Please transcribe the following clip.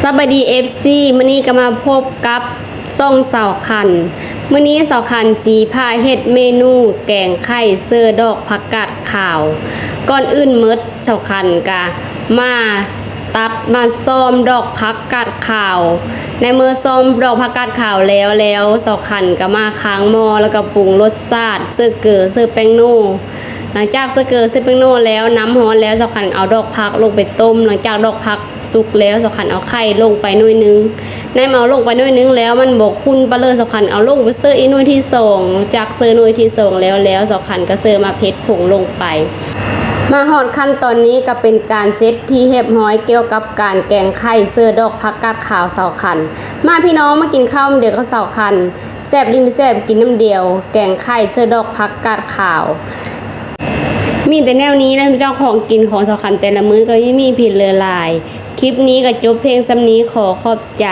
ສະບາຍດີ ເອັຟຊີ ມື້ນີ້ກໍມາພົບກັບຊ່ອງສາວຂັນ. ມື້ນີ້ສາວຂັນຊິພາເຮັດເມນູແກງໄຂ່ເຊີດອກຜັກກາດຂາວ. ກ່ອນອື່ນໝົດສາວຂັນກະມາຕັດມາຊ້ອມດອກຜັກກາດຂາວ. ໃນເມື່ອຊ້ອມດອກຜັກກາດຂາວແລ້ວແລ້ວ ສາວຂັນກໍມາຄ້າງໝໍ້ ແລ້ວກໍປຸງລົດຊາດ ເຊີເກີ ເຊີແປ້ງໂນ່. ຫຼັງຈາກເຊີເກີ ເຊີແປ້ງໂນ່ແລ້ວ ນ້ຳຮ້ອນແລ້ວ ສາວຂັນເອົາດອກຜັກລົງໄປຕົ້ມ. ຫຼັງຈາກດອກຜັກສຸກແລ້ວ ສາວຂັນເອົາໄຂ່ລົງໄປໜ່ວຍໜຶ່ງ. ໃນເມື່ອເອົາລົງໄປໜ່ວຍໜຶ່ງແລ້ວ ມັນບໍ່ຂຸ້ນປານເລີຍ ສາວຂັນເອົາລົງໄປເຊີອີກໜ່ວຍທີສອງ. ຈາກເຊີໜ່ວຍທີສອງແລ້ວແລ້ວ ສາວຂັນກໍເຊີໝາກເຜັດຜົງລົງໄປ. ມາຮອດຂັ້ນຕອນນີ້ກໍເປັນການເສັດທີ່ຮຽບຮ້ອຍກ່ຽວກັບການແກງໄຂ່ເຊີດອກຜັກກາດຂາວສາວຂັນ. ມາພີ່ນ້ອງ ມາກິນເຂົ້ານຳດຽວກັບສາວຂັນ. ແຊບລິ້ມແຊບກິນນຳດຽວ ແກງໄຂ່ເຊີດອກຜັກກາດຂາວ. ມີແຕ່ແນວນີ້ແຫຼະ ເຈົ້າ ຂອງກິນຂອງສາວຂັນແຕ່ລະມື້ກໍມີ ມີເພິ່ນເຫຼືອຫຼາຍ. ຄລິບນີ້ກໍຈົບພຽງສ່ຳນີ້ ຂໍຂອບໃຈ.